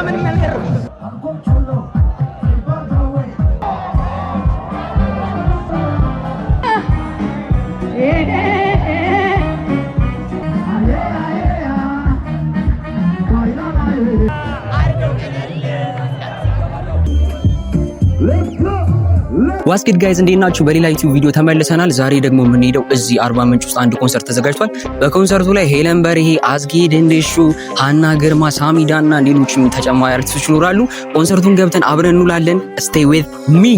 ምንም ያልቀረው። What's good guys፣ እንዴት ናችሁ? በሌላ ዩቲዩብ ቪዲዮ ተመልሰናል። ዛሬ ደግሞ የምንሄደው እዚህ አርባ ምንጭ ውስጥ አንድ ኮንሰርት ተዘጋጅቷል። በኮንሰርቱ ላይ ሄለን በርሄ፣ አዝጌ ድንድሹ፣ ሀና ግርማ፣ ሳሚዳ እና ሌሎችም ተጨማሪ አርቲስቶች ይኖራሉ። ኮንሰርቱን ገብተን አብረን እንውላለን። Stay with me።